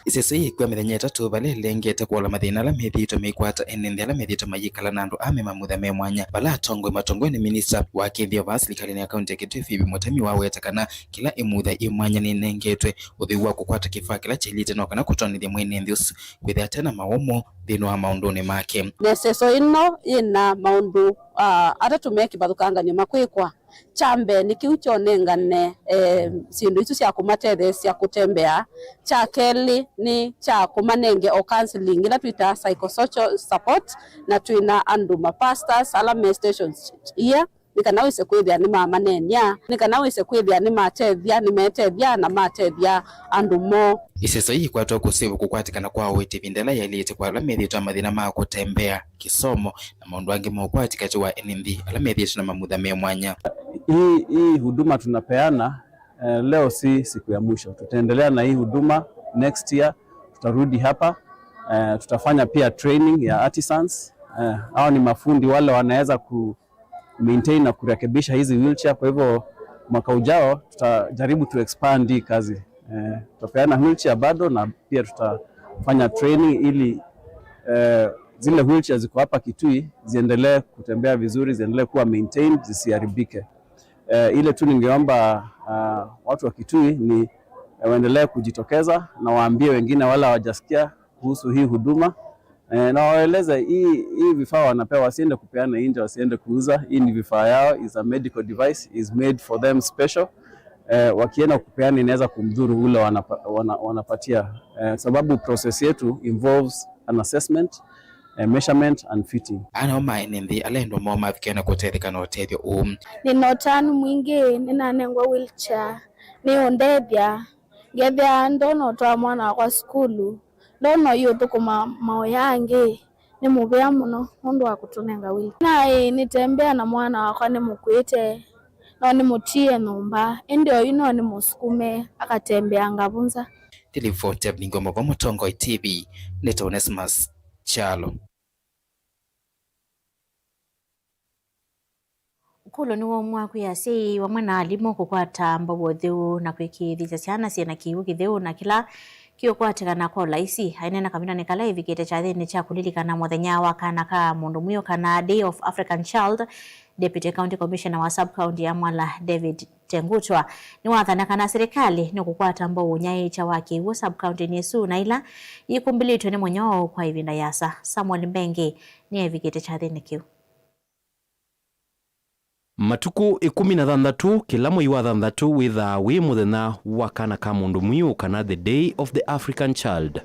Ĩseso yĩĩ yĩkw'a mĩthenya ĩtatũ, vala ĩlengete kũola mathĩna ala methĩĩtwe maikwata ene nthĩ ala methĩĩtwe mayĩkala na andũ aa me mamutha me mwanya, vala atongoi matongoew'e nĩ minista wa kĩthĩo vaa silikalĩnĩ ya kaunti ya Kitui, Phoebe Mũtemi, waweta kana kĩla ĩmutha yĩ mwanya nĩnengetwe ũtheu wa kũkwata kĩfaa kĩla kyaĩlĩte no kana kũtonyethya mwene nthĩ ũsu kwĩthĩa ate na mawũmũ nthĩnĩ wa maũndũnĩ make. Na ĩseso ĩno yĩna maũndũ, ah, atatũ me kĩvathũkanganyo makwĩkwa. Kya mbee nĩ kĩu kyonengane, eh, syĩndũ isu sya kũmatetheesya kũtembea. Kya kelĩ nĩ kya kũmanenge o counseling ĩla twĩtaa psychosocial support, na twĩna andũ ma pastors ala me stations ia, nĩ kana wĩse kwĩthĩa nĩmamaneenya, nĩ kana wĩse kwĩthĩa nĩmatethya, nĩmetethya na matethya andũ moo. Ĩseso yĩĩ yĩkwatwa kũsĩvũ kũkwatĩkana kwa ũĩti ĩvinda ĩla yaĩlĩte kwa ala methĩĩtwe na mathĩna ma kũtembea, kĩsomo, na maũndũ angĩ ma ũkwati katĩ wa ene nthĩ ala methĩĩtwe na mamutha me mwanya. Hii, hii huduma tunapeana, eh, leo si siku ya mwisho. Tutaendelea na hii huduma next year, tutarudi hapa. Eh, tutafanya pia training ya artisans. Eh, hao ni mafundi wale wanaweza ku maintain na kurekebisha hizi wheelchair. Kwa hivyo mwaka ujao tutajaribu tu expand hii kazi. Eh, tutapeana wheelchair bado na pia tutafanya training ili, eh, zile wheelchair ziko hapa Kitui ziendelee kutembea vizuri, ziendelee kuwa maintained, zisiharibike. Eh, ile tu ningeomba, ah, watu wa Kitui ni, eh, waendelee kujitokeza na waambie wengine wale hawajasikia kuhusu hii huduma. Eh, na waeleze hii, hii vifaa wanapewa, wasiende kupeana nje, wasiende kuuza. Hii ni vifaa yao, is a medical device, is made for them special. Eh, wakienda kupeana inaweza kumdhuru ule wanapa-, wana-, wanapatia. Eh, sababu process yetu involves an assessment, eh, measurement and fitting. Ana ma ene nthĩ ala endwa moo mavikĩwe na kũtetheka na ũtethyo ũũ. Nĩna ũtanu mwingĩ, nĩnanengwa wheelchair, nĩũndethya. Ngethĩa ndona ũtwaa mwana wakwa sukulu, ndona ũyĩũthũkũma maũya angĩ, nĩ mũvea mũno nũndũ wa kũtũnenga wheelchair. Naĩ nĩtembea na mwana wakwa nĩmũkuĩte, no nĩmũtie nyũmba, ĩndĩ oyu no nĩmũsukume akatembeanga vũnza. Tiliphote Abningwa Mavo, Mũtongoi T V, nĩ ta Onesmus Kyalo. Ũkũlũ nĩwaumwa kwĩ asyai vamwe na alimũ kũkwata mbau ũtheu na kwĩkĩĩthĩsya syana syĩ na kĩw'ũ kĩtheu na kĩla kĩũkwatĩkana kwa ũlaisi. Aineena kavindanĩ kala ĩvikĩte kyathĩnĩ kya kũlilikana mũthenya wa kana ka mũndũ mwiũ, kana Day of African Child, Deputy County Commissioner wa Sub-County ya Mwala, David Tengutwa, nĩwathana kana silikalĩ nĩkũkwata mbau ũnyaĩĩkya wa kĩw'ũ sub-county-nĩ ĩsu na ila yĩkumbĩlĩtw'e nĩ mũnyoo kwa ĩvinda yĩasa. Samuel Mbenge nĩevikĩte kyathĩnĩ kĩu. Matukũ ĩkũmi na thanthatũ kĩla mwei wa thanthatũ wĩthaa wĩ mũthenya wa kana ka mũndũ mwiũ, kana the Day of the African Child.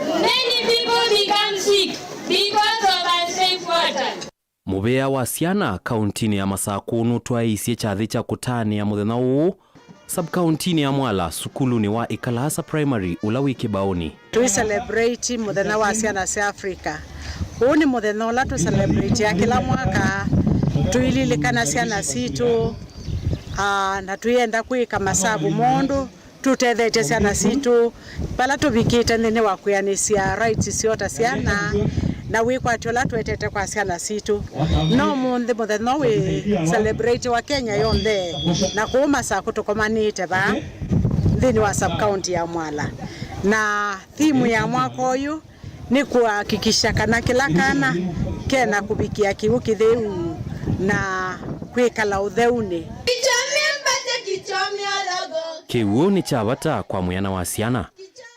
Many people become sick because of unsafe water. Mũvea wa syana kauntinĩ ya Masakũ nũtwaĩĩsye kyathĩ kya kũtanĩa mũthenya ũũ sub-kauntinĩ ya Mwala, sukulunĩ wa Ikalasa Primary, ũla wĩ Kĩbaũnĩ. Tũi celebrate mũthenya wa syana sya Africa. Ũũ nĩ mũthenya ũla tũ celebratea kĩla mwaka, tũililikana syana sitũ, ah, na twĩenda kwĩka masavu mondũ tũtethetye syana sitũ vala tũvikĩte nthĩnĩ wa kwĩanĩsya rights syoo ta syana na wĩkwatyo ũla tũetete kwa syana sitũ. No ũmũnthĩ mũthenya wĩ celebrate wa Kenya yonthe, na kũu Masakũ tũkomanĩte vaa nthĩnĩ wa sub-county ya Mwala, na theme ya mwaka ũyũ nĩ kũhakikisha kana kĩla kana kena kũvikĩa kĩw'ũ kĩtheu na kwĩkala ũtheunĩ. Kĩw'ũ nĩ kya vata kwa mwĩana wa syana,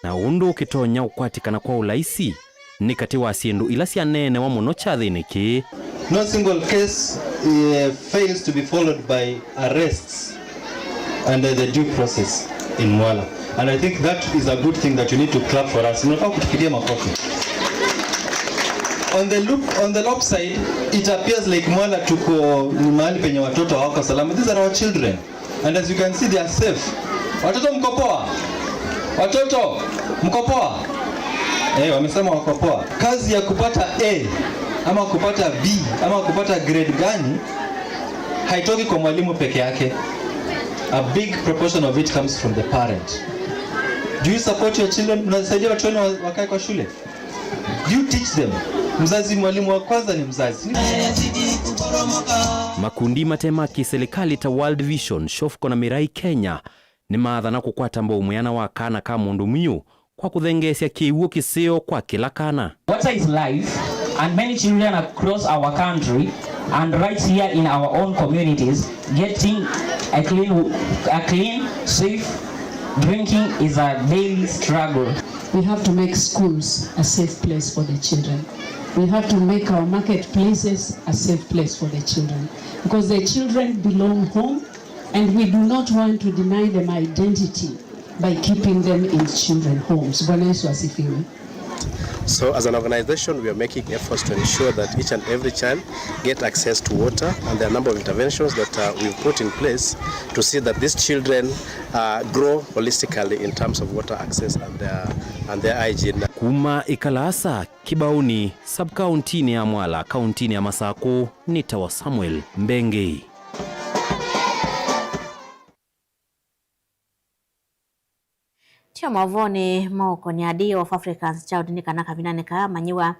na ũndũ kĩtonya ũkwatĩkana kwa ũlaisi nĩ katĩ wa syĩndũ ila syaneenewa mũno kyathĩnĩ kĩĩ. No single case, eh, fails to be followed by arrests under the due process in Mwala. And I think that is a good thing that you need to clap for us. Mnafaa kutupigia makofi. On the loop, on the lop side, it appears like Mwala tuko ni mahali penye watoto hawako salama. These are our children. And as you can see, they are safe. Watoto mko poa? Watoto mko poa? Eh, wamesema wako poa. Kazi ya kupata A ama kupata B ama kupata grade gani haitoki kwa mwalimu peke yake. A big proportion of it comes from the parent. Do you support your children? Unasaidia watoto wenu wa-, wakae kwa shule? Do you teach them? Mzazi, mwalimu wa kwanza ni mzazi. Makundi mate ma kĩsilikalĩ ta World Vision, Shofco na Mirai Kenya Nĩmaathana kũkwata mbau mwĩana wa kana ka mũndũ mwiũ kwa kũthengeesya kĩw'ũ kĩseo kwa kĩla kana. Water is life, and many children across our country and right here in our own communities getting a clean, a clean, safe drinking is a daily struggle. We have to make schools a safe place for the children. We have to make our marketplaces a safe place for the children, because the children belong home, and we do not want to deny them identity by keeping them in children homes. Bwana Yesu asifiwe. So as an organization, we are making efforts to ensure that each and every child get access to water, and there are a number of interventions that, uh, we've put in place to see that these children, uh, grow holistically in terms of water access and their, and their hygiene. Kuma Ikalasa, Kibauni, sub-kauntinĩ ya Mwala, kauntinĩ ya Masakũ, nĩtawa Samuel Mbengei. Tio maũvoonĩ ma ũkũni Day of Africa's Child nĩ kana kavindanĩ kaa amanyĩw'a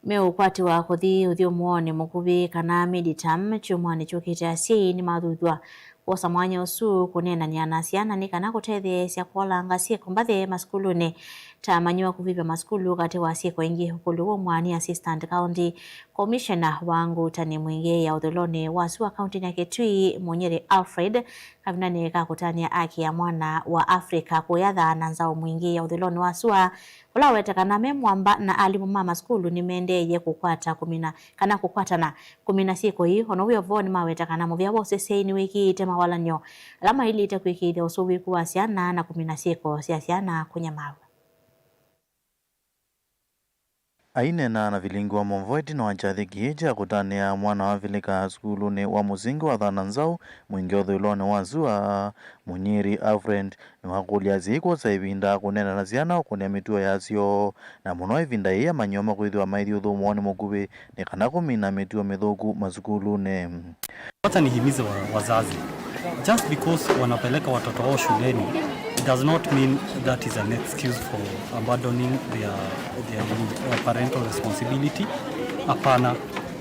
meũkwatiwa kũthi ũthyũmũonĩ mũkuvĩ kana mid-term kyumwanĩ kyũkĩte. Asyai nĩmathuthw'a kwosa mwanya ũsu kũneenany'a na syana nĩ kana kũtetheesya kũolanga syĩko mbathe masukulunĩ, ta amanyĩw'a kũvivya masukulu katĩ wa syĩko ingĩ. Ũkũlyo w'o mwaani Assistant County Commissioner wa ngũtanĩ mwingĩ ya ũthũĩlonĩ wa sua kauntinĩ ya Kitui, Mũnyiri Alfred, kavindanĩ ka kũtanĩa aki ya mwana wa Africa kũya Thana nzaũ mwingĩ ya ũthũĩlonĩ wa sua, ũla waweta kana me mwamba na alimũ ma masukulu nĩmaendeeie kũkwata kũmina kana kũkwatana kũmina syĩko ii. Ona wĩ o vo, nĩmaweta kana mũvĩa wa ũseseĩ nĩwĩkĩĩte mawalany'o ala maĩlĩte kwĩkĩĩthya ũsũvĩĩku wa syana na kũmina syĩko sya syana kũnyamaaw'a. Aineena na vilingi wa maũvoo ĩtina wa kyathĩ kĩĩ kya kũtanĩa mwana wa Avilika sukulunĩ wa mũsingi wa Thana Nzaũ, mwingĩ ũthũĩlonĩ wa sua, Mũnyiri Alfred nĩwakũlya asyai kwosa ĩvinda kũneena na syana ũkũnĩa mĩtuo yasyo, na mũno ĩvinda yĩĩ amanyĩw'a makwĩthĩwa maithi ũthũmũonĩ mũkuvĩ nĩ kana kũmina mĩtuo mĩthũku masukulunĩ. Wacha nihimize wa-, wazazi. Just because wanapeleka watoto wao shuleni, it does not mean that is an excuse for abandoning their, their, uh, parental responsibility. Hapana.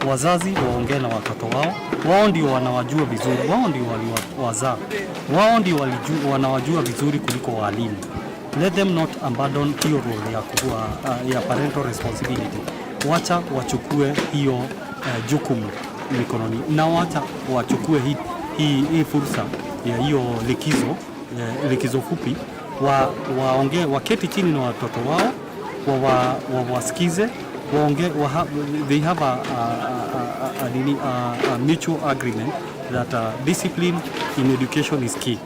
Wazazi waongee na watoto wao. Wao ndio wanawajua vizuri. Wao ndio waliwazaa. Wao ndio waliju-, wanawajua vizuri kuliko walimu. Let them not abandon hiyo role ya kuwa, uh, ya parental responsibility. Wacha wachukue hiyo, uh, jukumu mikononi. Na wacha wachukue hii, hii, hii fursa ya hiyo likizo, eh, likizo fupi, wa-, waongee, waketi chini na watoto wao, wa-, wa-, wa-, wasikize, waongee, wa ha-, they have a, a, a, a, a, nini, a, a mutual agreement that, uh, discipline in education is key.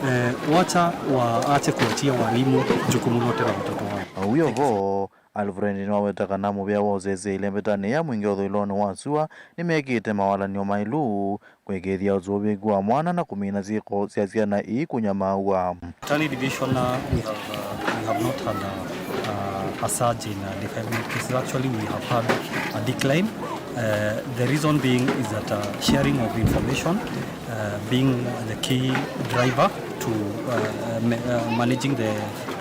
Eh, wacha waache kuachia walimu jukumu lote la watoto wao. Wĩ o vo, Alfred nĩwaweta kana mũvĩa wa ũseseĩ ĩlembetanĩ ya mwingĩ ũthũĩlonĩ wa sua nĩmekĩte mawalany'o maĩlu kũĩkĩĩthya ũsũvĩĩku wa mwana na kũmina syĩko sya syana ii kũnyamaaw'a. Attorney Division, uh, we have, uh, we have not had a, uh, a surge in, uh, defilement cases. Actually, we have had a decline. Uh, the reason being is that, uh, sharing of information, uh, being the key driver to, uh, uh, ma-, uh, managing the,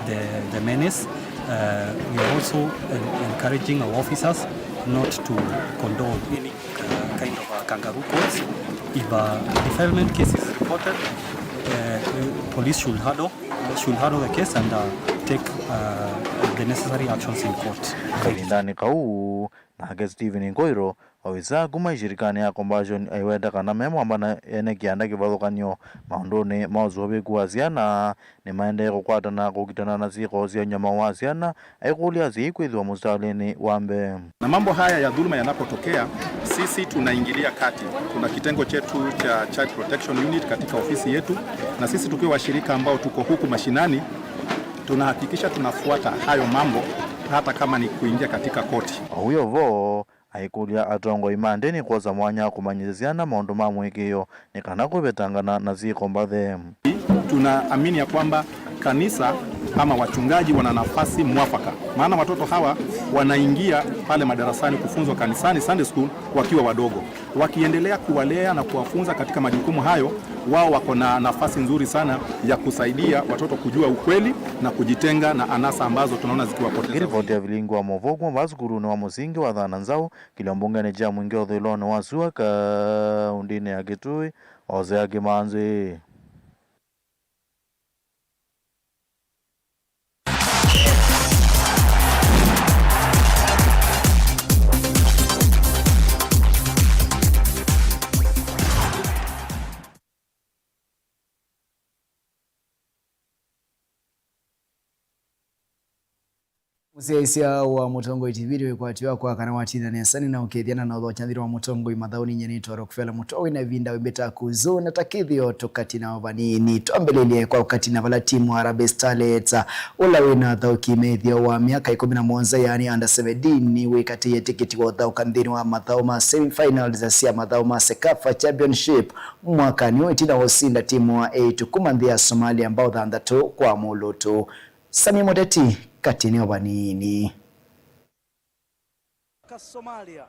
the, the menace. Uh, we are also en-, encouraging our officers not to condone any, uh, kind of, uh, kangaroo courts. If a defilement case is reported, uh, police should handle, should handle the case and, uh, take, uh, the necessary actions in court. Kavindanĩ kau, nake Stephen Nkoiro, ovisaa kuma ishirikanĩ ya Compassion, aiweta kana me mwamba na ene kĩanda kĩvathũkany'o maũndũnĩ ma ũsũvĩĩku wa syana, nĩmaendee kũkwatana kũkitana na syĩko sya ũnyamau wa syana, aikũlya asyai kwĩthĩwa mũsitalĩnĩ wa mbee. Na mambo haya ya dhuluma yanapotokea, sisi tunaingilia kati. Kuna kitengo chetu cha Child Protection Unit katika ofisi yetu, na sisi tukiwa washirika ambao tuko huku mashinani, tunahakikisha tunafuata hayo mambo, hata kama ni kuingia katika koti. O wĩ o vo, aikũlya atongoi ma ndĩni kwosa mwanya wa kũmanyĩsya syana maũndũ ma mũĩkĩĩo nĩ kana kũvetangana na syĩko mbathe. Tunaamini ya kwamba kanisa ama wachungaji wana nafasi mwafaka, maana watoto hawa wanaingia pale madarasani kufunzwa kanisani, Sunday school, wakiwa wadogo. Wakiendelea kuwalea na kuwafunza katika majukumu hayo, wao wako na nafasi nzuri sana ya kusaidia watoto kujua ukweli na kujitenga na anasa ambazo tunaona zikiwapoteza. Ngiripoti ya vilingi wa maũvoo kuma vaa sukulunĩ wa mũsingi wa Thana Nzaũ, kĩlio mbungenĩ kya Mwingĩ ũthũĩlonĩ wa sua kaũndĩnĩ ya Kitui, Hosea Kĩmanzi. Mũsyaĩĩsya wa Mũtongoi T V nĩwĩkwatĩwa kwa kana watina nesa nĩ na ũkethya na ũthokya nthĩnĩ wa Mũtongoi mathaũnĩ. Nyie nĩtwa Rockefeller Mũtongoi na ĩvinda wĩmbĩta kuzu na takĩthĩo tũkatina o vanini. Twambĩlĩlye kwa ũkatina vala timu wa Harambee Starlets, ũla wĩ na athaũki methĩo wa myaka ĩkũmi na mũonza, yaani under seventeen, nĩwĩkatĩie tikiti wa ũthaũka nthĩnĩ wa mathaũ ma semifinals sya mathaũ ma CECAFA Championship mwakanĩ ũũ ĩtina wa ũsinda timu wa Eitu kuma nthĩ ya Somalia mbao thanthatũ kwa mũlũtũ. Sami Mũteti, katĩnĩ o vanini. Ka Somalia.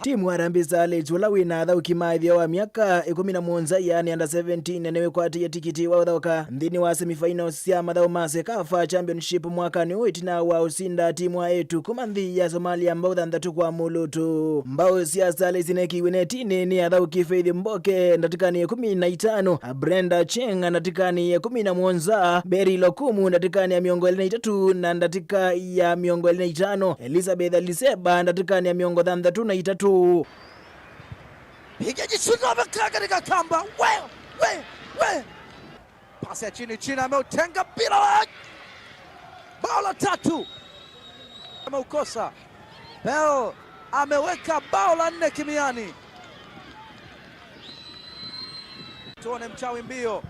Timu wa Harambee Starlets, ũla wĩ na athaũki ma ĩtheo wa myaka ĩkũmi na mũonza, yaani under seventeen, nĩwĩkwatĩie tikiti wa ũthaũka nthĩnĩ wa semifinals sya mathaũ ma CECAFA Championship mwakanĩ ũũ ĩtina wa ũsinda timu wa Eitu kuma nthĩ ya Somalia mbao thanthatũ kwa mũlũtũ. Mbao sya Starlets inekiwe netinĩ nĩ athaũki Faith Mboke ndatĩkanĩ ya ĩkũmi na itano, Brenda Cheng ndatĩkanĩ ya ĩkũmi na mũonza, Berry Lokumu ndatĩkanĩ ya mĩongo ĩlĩ na itatũ na ndatĩka ya mĩongo ĩlĩ na itano, Elizabeth Liseba ndatĩkanĩ ya mĩongo thanthatũ na itatũ. Piga jisuka ameweka katika kamba. We, we, we. Pasi ya chini chini, ameutenga mpira wa bao la tatu. Ameukosa. Bell ameweka bao la nne kimiani. Tuone mchawi mbio.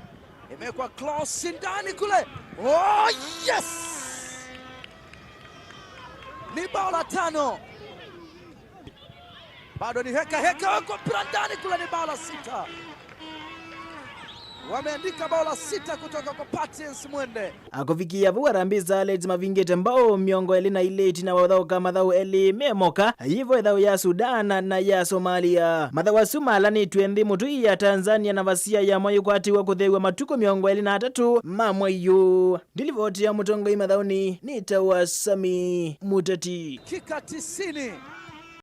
Imewekwa cross ndani kule. Oh, yes! Ni bao la tano. Bado ni heka heka, wekwa mpira ndani kule, ni bao la sita. Wameandika bao la sita kutoka kwa Patience Mwende. Akũvikĩa vau, Harambee Starlets mavingĩte mbao mĩongo ĩlĩ na ilĩ ĩtina wa ũthaũka mathaũ elĩ me moka, yivo ĩthaũ ya Sudan na ya Somalia. Mathaũ asu malanĩtw'e nthĩ mũtũi ya Tanzania na vasia yamo yĩkwatĩw'a kũtheew'a matukũ mĩongo ĩlĩ na atatũ ma mwei ũũ. Ndilivoti ya Mũtongoi mathaũnĩ nĩtawa Sami Mũteti. Dakika tisini.